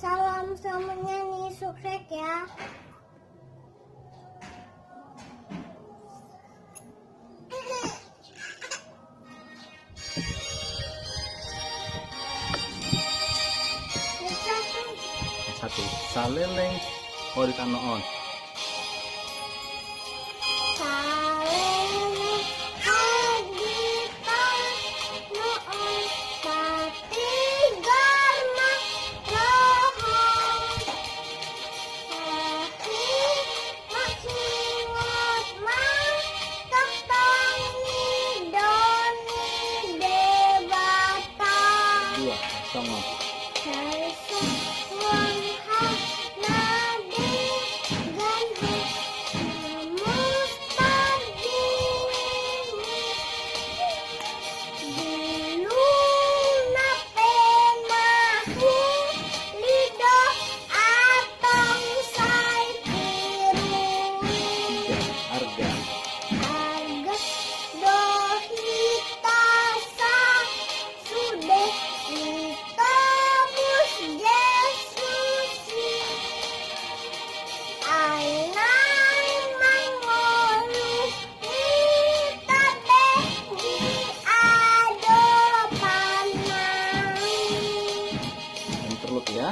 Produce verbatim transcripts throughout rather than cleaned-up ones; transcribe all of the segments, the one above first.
Salam semuanya nih, sukses ya. Satu. Saleleng ho di tano on. Saleleng ho di tano on, satigor ma roha. Sahi- Manghingot ma tongtong ni do ni Debata. Dua, songon. Sai songon hata na denggan hamu tadingini. Bulungna pe na hulido antong sai tirui. Arga. Arga do hita sasude ditobus Jesus i. Ai naeng mangolu hita be di adopanna i. Interlude ya.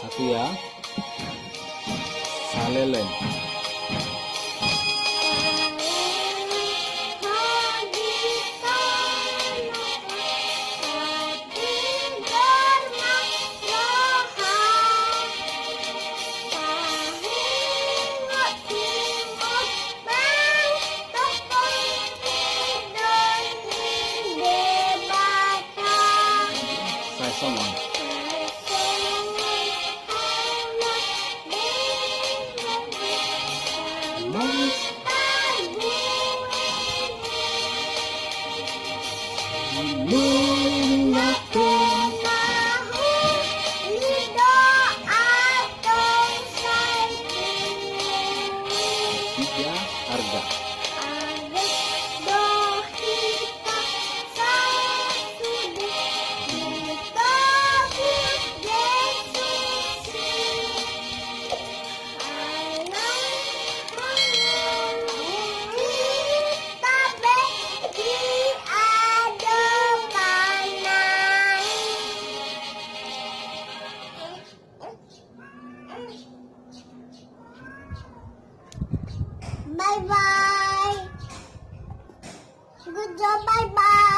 Satu ya. Saleleng. Sai songon. Tiga, arga. Bye bye. Good job, bye bye.